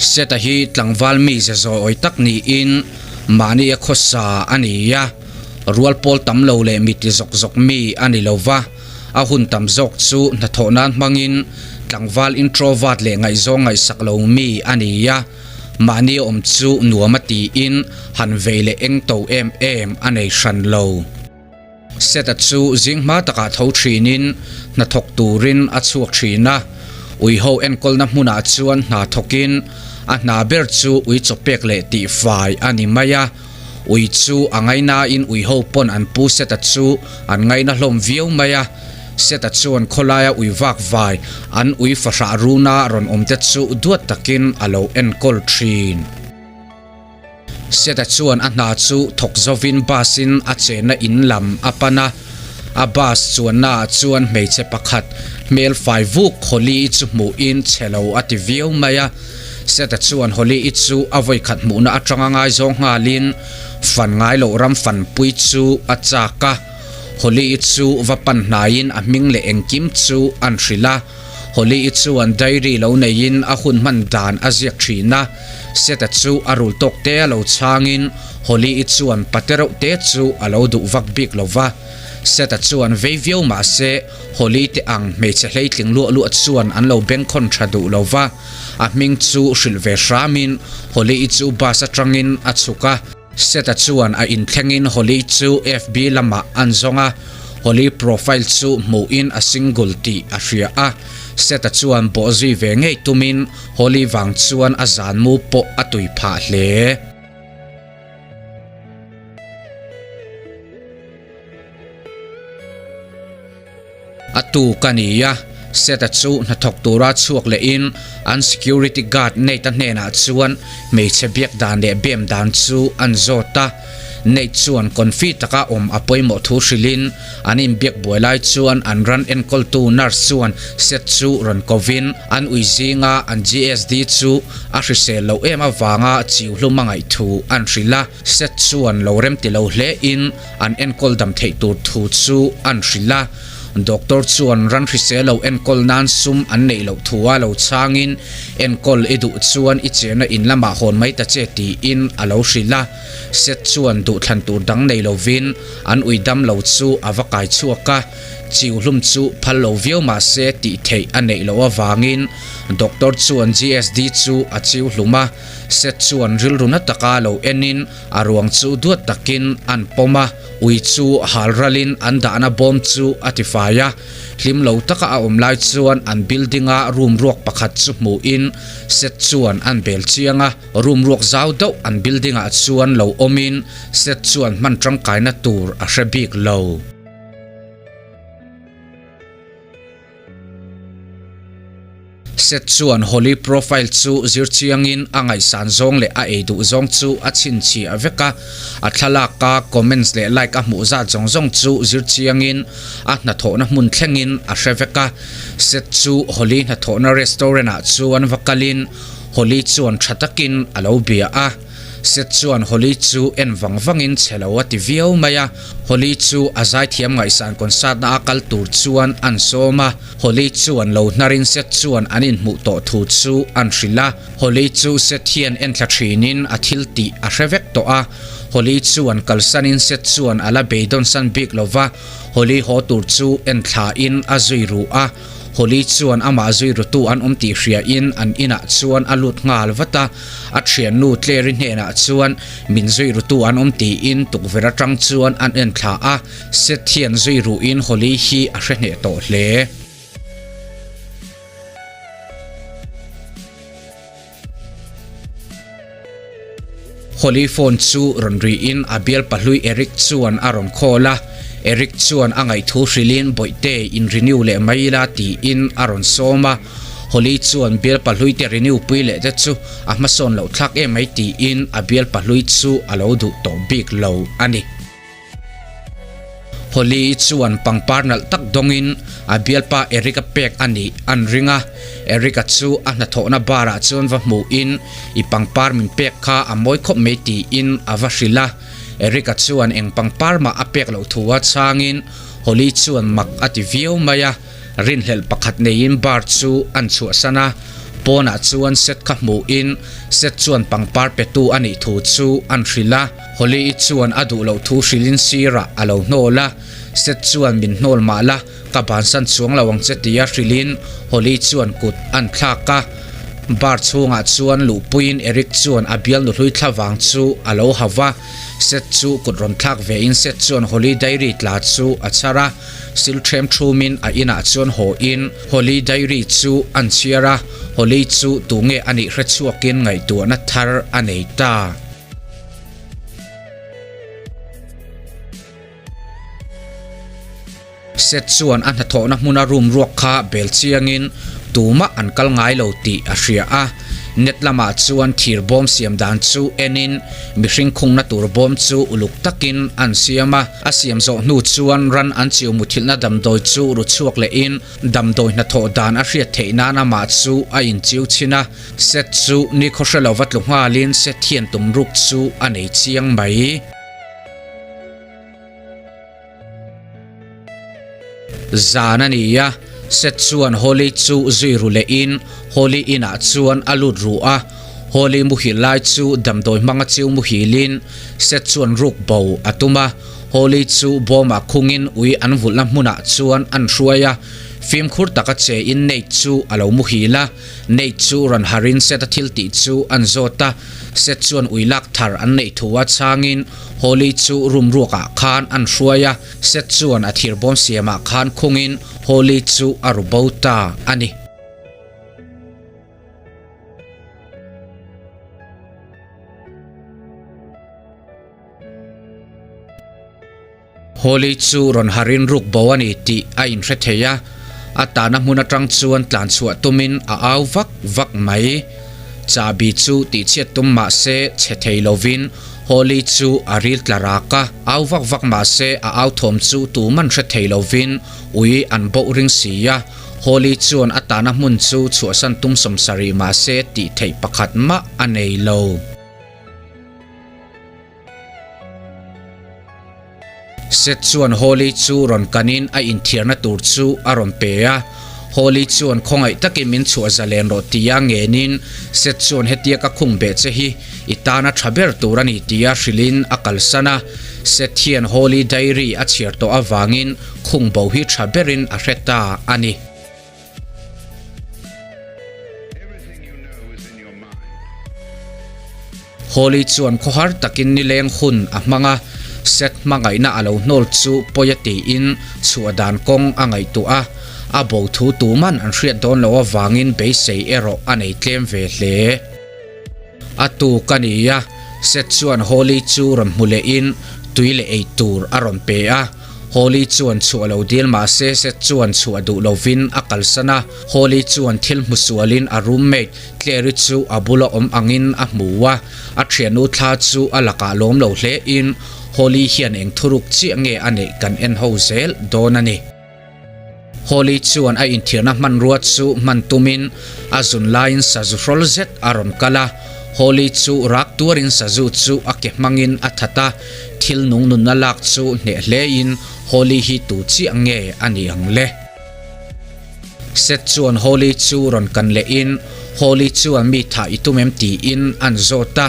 Seta hi tlangval mi ze zawi tak niin mahni a khawsa a ni a, rual pawl tam lo leh mi ti zawk zawk mi a ni lo va, a hun tam zawk chu hnathawh nan hmangin tlangval introvert leh ngaihzawng ngaihsak lo mi a ni a, mahni a awm chu nuam a tiin han vei leh eng to em em a nei hran lo. Seta chu zing hma takah tho thinin hnathawk turin a chhuak thin a, uiho enkawlna hmunah chuan hna thawkin a hna ber chu ui chawpek leh tihfai a ni mai a. Ui chu a ngainain uiho pawn an pu Seta chu an ngaina hlawm viau mai a. Seta chuan khawlaia ui vak vai an ui fahrah runa rawn awmte chu duat takin a lo enkawl thin. Seta chuan a hna chu thawk zovin bus in a chenna in lam a pan a, a bus chuanna ah chuan hmeichhe pakhat hmel fai vuk Holly i chu hmuhin chhe lo a ti viau mai a. Seta chuan Holly i chu a vawikhat hmuhna atanga ngaizawng nghalin fan ngai loh ram fanpui chu a chak a. Holly i chu va pan hnaiin a hming leh engkim chu an hrilh a. Holly i chuan diary lo neiin a hun hman dan a ziak thin a. Seta chu a rul tawk te a lo chhangin Holly-i chuan pate reuh te chu a lo duh vak bik lo va. Seta chuan vei viau mah se Holly te ang hmeichhe hleitling luah luah chuan an lo bengkhawn tha duh lo va. A hming chu hrilh ve hramin Holly-i chu bus atangin a chhuk a. Seta chuan a inthlengin Holly chu FB lamah an zawng a, Holly profile chu hmuhin a single tih a hria a. Seta chuan bawhzui ve ngei tumin Holly vang chuan a zan mu pawh a tui phah hle. A tu ka ni a, Seta chu hnathawk tura chhuak lehin an security guard Nate-a hnenah chuan hmeichhe biak dan leh bem dan chu an zawt a. Nate chuan confi taka awm a pawimawh thu hrilhin an inbiak buai lai chuan an ran enkawltu nurse chuan Seth chu rawn kovin an ui zinga an GSD chu a hrisel loh em avanga chiu hlum a ngaih thu an hrilh a. Seth chuan lo remti lo hlein an enkawl dam theih tur thu chu an hrilh a. Doctor chuan ran hrisel lo enkawl nan sum an neih loh thu a lo chhangin enkawl i duh chuan i chenna in lamah hawn mai ta che tiin a lo hrilh a. Seth chuan duhthlan tur dang nei lovin an ui dam lo chu a va kai chhuak a, chiu hlum chu phal lo viau mah se tih theih a neih loh avangin doctor chuan GSD chu a chiu hlum a. Seth chuan rilru na taka lo enin a ruang chu duat takin an pawm a, ui chu hal ralin an dahna bawm chu a tifai a. Hlim lo taka a awm lai chuan an building-a room ruak pakhat chu hmuhin Seth chuan an bel chiang a. Room ruak zau deuh an building ah chuan lo awmin Seth chuan hman tangkaina tur a hre bik lo. Seth chuan Holly profile chu zir chiangin a ngaihsan zawng leh a ei duh zawng chu a chhinchhiah vek a, a thlalak a comments leh like a hmuh zat zawng zawng chu zir chiangin a hnathawhna hmun thlengin a hre vek a. Seth chu Holly hnathawhna restaurant ah chuan va kalin Holly chuan tha takin a lo bia a. Seth chuan Holly chu en vang vangin chhe lo a ti viau mai a. Holly chu a zaithiam ngaihsan concert-na a kal tur chuan an sawm a. Holly chuan lo hnarin Seth chuan an inhmuh tawh thu chu an hrilh a. Holly chu Seth hian en thla thinin a thil tih a hre vek tawh a. Holly chuan kalsanin Seth chuan a la beidawnsan bik lo va. Holly haw tur chu en thlain a zui ru a. Holly chuan amah zui rutu an awm tih hriain an inah chuan a lut nghal vat a, a thiannu Clary hnenah chuan min zui rutu an awm tiin tukverh atang chuan an en thla a, Seth hian zui ruhin Holly hi a hre hneh tawh hle. Holly phone chu rawn riin a bial pahlui Eric chuan a rawn call a, Eric chuan a ngaihthu hrilhin Bawihte in renew leh mai ila tiin a rawn sawm a, Holly chuan bial pahlui te renew pui leh te chu a hmasawn loh thlak em mai tiin a bial pahlui chu a lo duh tawh bik lo a ni. Holly chuan pangpar nalh tak dawngin a bialpa Eric-a pek a nih an ring a, Eric-a chu a hnathawhna bar-ah chuan va hmuhin i pangpar min pek kha a mawi khawp mai tiin a va hrilh a, Eric-a chuan eng pangpar mah a pek loh thu a chhangin Holly chuan mak a ti viau mai a, rinhlelh pakhat neiin bar chu an chhuahsan a. Pawnah chuan Seth kha hmuhin Seth chuan pangpar petu a nih thu chu an hrilh a. Holly-i chuan a duh loh thu hrilhin sirah a lo hnawl a. Seth chuan min hnawl mah la, ka bansan chuang lo ang che tia hrilhin Holly chuan kut an thlak a. Bar chhungah chuan luhpuiin Eric chuan a bialnu hlui thla vang chu a lo hau va. Seth chu kut rawn thlak vein Seth chuan Holly diary tla chu a chhar a. Sil ṭhem ṭhumin a inah chuan haw in Holly diary chu an chhiar a, Holly chu tunge a nih hre chhuakin ngaihtuahna thar a nei ta. Seth chuan a hnathawhna hmuna room ruak kha bel chiangin tumah an kal ngai lo tih a hria a. Net lamah chuan thir bawm siam dan chu enin mihring khungna tur bawm chu uluk takin an siam a. A siam zawh hnu chuan ran an chiu muthilhna damdawi chu ru chhuak lehin damdawi hnathawh dan a hriat theih nan amah chu a inchiu chhin a. Seth chu nikhaw hre lova tlu nghalin Seth hian tumruk chu a nei chiang mai. Zan a ni a, Seth chuan Holly chu zui ru lehin Holly inah chuan a lut ru a. Holly muhil lai chu damdawi hmanga chiu muhilin Seth chuan ruk bo a tum a. Holly chu bawmah khungin ui an vulhna hmunah chuan an hruai a. Fimkhur taka che in Nate chu a lo muhil a. Nate chu rawn harin Seth-a thil tih chu an zawt a. Seth chuan ui lak thar an neih thu a chhangin Holly chu room ruakah khan an hruai a, Seth chuan a thir bawm siamah khan khungin Holly chu a ru bo ta a ni. Holly chu rawn harin ruk bo a ni tih a inhre thei a, a tahna hmun atang chuan tlan chhuah tumin a au vak vak mai. Chahbi chu tihchhiat tum mah se chhe thei lovin Holly chu a ril tla rak a, au vak vak mah se a au thawm chu tuman hre thei lovin ui an boh ring si a. Holly chuan a tahna hmun chu chhuahsan tum sawmsarih mah se tih theih pakhat mah a nei lo. Seth chuan Holly chu rawn kanin a inthiarna tur chu a rawn pe a. Holly chuan khawngaih takin min chhuah zalen rawh tia ngenin Seth chuan hetia ka khung beh che hi i tana tha ber tur a ni tia hrilhin a kalsan a. Seth hian Holly diary a chhiar tawh avangin khung bo hi tha berin a hre ta a ni. Holly chuan khawhar takin nileng hun a hmang a, Seth hmangaihna a lo hnawl chu pawi a tiin chhuah dan kawng a ngaihtuah a, a bo thu tuman an hriat dawn loh avangin beisei erawh a nei tlem ve hle. A tuk a ni a, Seth chuan Holly chu rawn hmu lehin tui leh ei tur a rawn pe a. Holly chuan chhuah lo dil mah se Seth chuan chhuah duh lovin a kalsan a. Holly chuan thil hmu sualin a roommate Clary chu a bula awm angin a hmu a. A thiannu thla chu a lakah lawm lo hlein Holly hian eng thuruk chiah nge a neih kan en ho zel dawn a ni. Holly chuan a inthiarna hmanrua chu hman tumin a zun laiin sazu hrawl zet a rawn kal a. Holly chu rak tuarin sazu chu a ke hmangin a that a, thil nung nunna lak chu hneh hlein Holly hi tu chiah nge a ni ang le? Seth chuan Holly chu rawn kan lehin Holly chuan mi thah i tum em tiin an zawt a.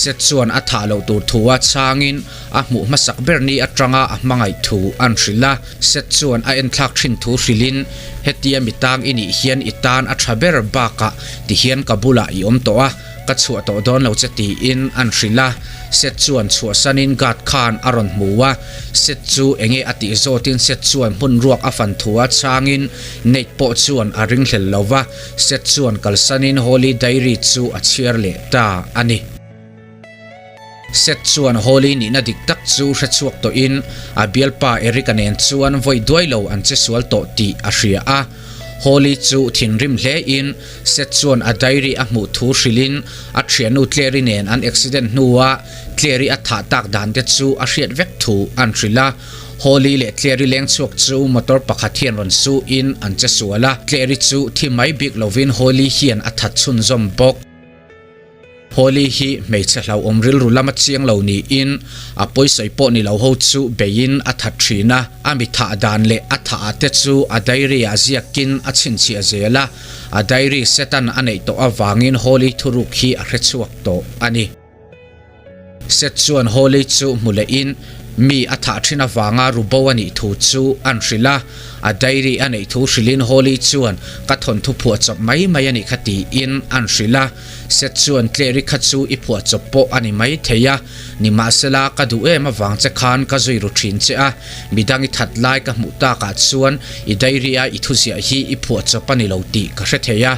Seth chuan a thah loh tur thu a chhangin a hmuh hmasak ber ni atanga a hmangaih thu an hrilh a. Seth chuan a enthlak thin thu hrilhin, Hetia mi tang i nih hian i tan a tha ber bakah tihian ka bulah i awm tawh a, ka chhuah tawh dawn lo che tiin an hrilh a. Seth chuan chhuahsanin guard khan a rawn hmu a, Seth chu enge a tih zawtin Seth chuan hmun ruak a fan thu a chhangin Nate pawh chuan a ringhlel lo va, Seth chuan kalsanin Holly Diary chu a chhiar leh ta a ni. Seth chuan Holly nihna dik tak chu hre chhuak tawhin a bialpa Eric-a nen chuan vawi duai lo an che sual tawh tih a hria a. Holly chu thinrim hlein Seth chuan a diary a hmuh thu hrilhin a thiannu Clary nen an accident hnua Clary a thah tak dan te chu a hriat vek thu an hrilh a. Holly leh Clary leng chhuak chu motor pakhat hian rawn su in an che sual a, Clary chu thi mai bik lovin Holly hian a that chhunzawm bawk. Holly hi hmeichhe hlauhawm rilru lama chiang lo niin a pawisawi pawh ni lo ho chu beiin a that thin a, a mi thah dan leh a thah ah te chu a diary ah ziakin a chhinchhiah zel a, a diary Satan a neih tawh avangin Holly thuruk hi a hrechhuak tawh a ni. Seth chuan Holly chu hmu lehin mi a thah thin avanga rubo a nih thu chu an hrilh a, a diary a neih thu hrilhin Holly chuan ka thawnthu phuahchawp mai mai a nih kha tiin an hrilh a. Seth chuan Clary kha chu i phuahchawp pawh a ni mai thei a, nimahsela ka duh em avang che khan ka zui ru thin che a, midang i that lai ka hmuh takah chuan i diary a i thuziah hi i phuahchawp a ni lo tih ka hre thei a.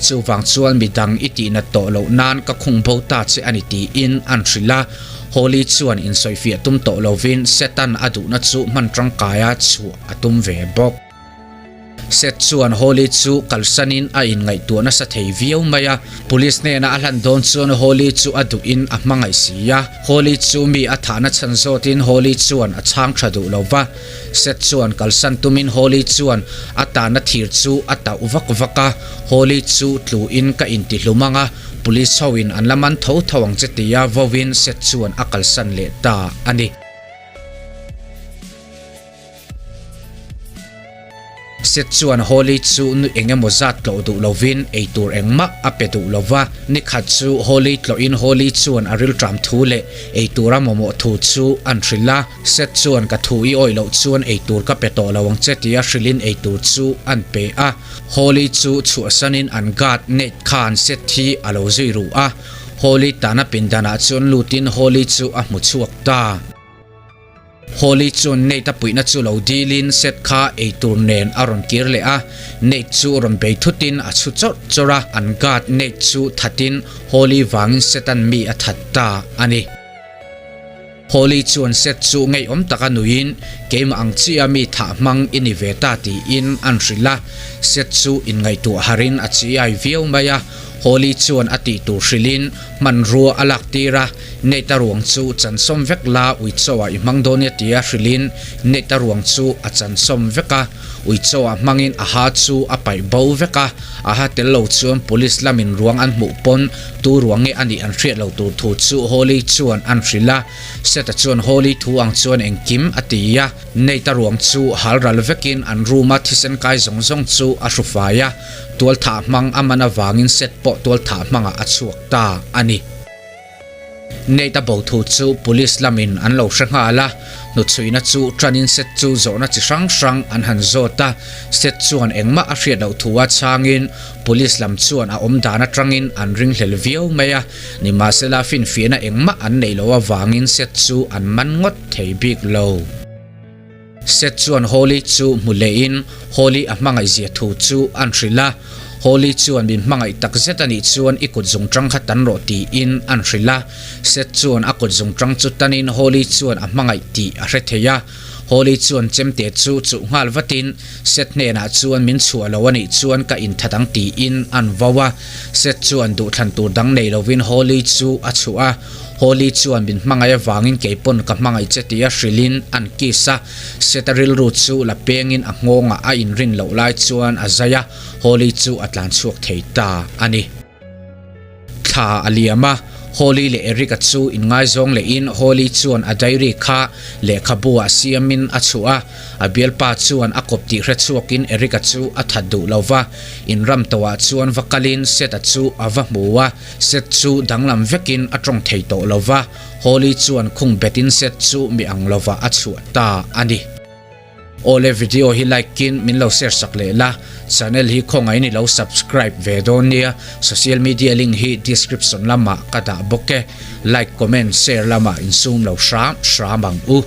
Chuvang chuan midang i tihnat tawh loh nan ka khung bo ta che a ni tiin an hrilh a. Holly chuan insawifiah tum tawh lovin Satan a duhna chu hman tangkaia chhuah a tum ve bawk. Seth chuan Holly chu kalsanin a inngaihtuah nasa thei viau mai a. Police hnena a hlan dawn chuan Holly chu a duhin a hmangaih si a. Holly chu mi a thahna chhan zawtin Holly chuan a chhang tha duh lo va. Seth chuan kalsan tumin Holly chuan a tahna thir chu a tauh vak vak a, Holly chu tluin ka intihlum ang a, police hoin an la man tho tho ang che tia vawin Seth chuan a kalsan leh ta a ni. Seth chuan Holly chu nu eng emaw zat tlawh duh lovin eitur engmah a pe duh lo va, nikhat chu Holly tlawhin Holly chuan a rilṭam thu leh eitur a mamawh thu chu an hrilh a. Seth chuan ka thu i awih loh chuan eitur ka pe tawh lo ang che tia hrilhin eitur chu an pe a. Holly chu chhuahsanin an guard Nate khan Seth hi a lo zui ruh a. Holly tana pindanah chuan lutin Holly chu a hmu chhuak ta. Holly chuan Nate a puihna chu lo dilin Seth kha eitur nen a rawn kir leh a. Nate chu rawn bei thutin a chhu chawrh chawrh a, an guard Nate chu thatin Holly vangin Seth-a'n mi a that ta a ni. Holly chuan Seth chu ngeiawm taka nuiin, Keimah ang chiah mi thah hmang i ni ve ta tiin an hrilh a. Seth chu inngaihtuah harin a chiai viau mai a. Holly chuan a tih tur hrilhin hmanrua a lak tir a, Nate-a ruang chu chansawm vek la uichaw ah i hmang dawn nia tia hrilhin Nate-a ruang chu a chansawm vek a. Uichaw ah hmangin a ha chu a paih bo vek a, a ha tel lo chuan police lamin ruang an hmuh pawn tu ruang nge a nih an hriat lo tur thu chu Holly chuan an hrilh a. Seth-a chuan Holly thu ang chuan engkim a ti a, Nate-a ruang chu hal ral vekin an room-a thisen kai zawng zawng chu a hru fai a, tualthah hmang a man avangin Seth pawh tualthah hmangah a chhuak ta a ni. Nate-a bo thu chu police lamin an lo hre nghal a, hnuchhuihna chu tanin Seth chu zawhna chi hrang hrang an han zawt a, Seth chuan engmah a hriat loh thu a chhangin police lam chuan a awm dan atangin an ringhlel viau mai a, nimahsela finfiahna engmah an neih loh avangin Seth chu an man ngawt thei bik lo. Seth chuan Holly chu hmu lehin Holly a hmangaihzia thu chu an hrilh a, Holly chuan min hmangaih tak zet a nih chuan i kut zungṭang kha tan rawh tiin an hrilh a, Seth chuan a kut zungṭang chu tanin Holly chuan a hmangaih tih a hre thei a, Holly chuan chemte chu chuh nghal vatin Seth hnenah chuan min chhuah lo a nih chuan ka inthat ang tiin an vo a, Seth chuan duhthlan tur dang nei lovin Holly chu a chhuah a. Holly chuan min hmangaih avangin keipawn ka hmangaih che tia hrilhin an kiss a, Seth-a rilru chu la pengin a nghawngah a inrin loh lai chuan a zai a, Holly chu a tlan chhuak thei ta a ni. Thla a liam a, Holly leh Eric-a chu inngaizawng lehin Holly chuan a diary kha lehkhabu ah siamin a chhuah a, A bialpa chuan a kawp tih hre chhuakin Eric-a chu a that duh lo va, inram tawhah chuan va kalin Seth-a chu a va hmu a, Seth chu danglam vekin a tawng thei tawh lo va, Holly chuan khung betin Seth chu mi ang lovah a chhuah ta a ni. Awle video hi like in min lo share sak leh la, channel hi khawngaih in i lo subscribe ve dawn nia, social media link hi description lamah ka dah bawk e, like comment share lamah insum lo hram hram ang u.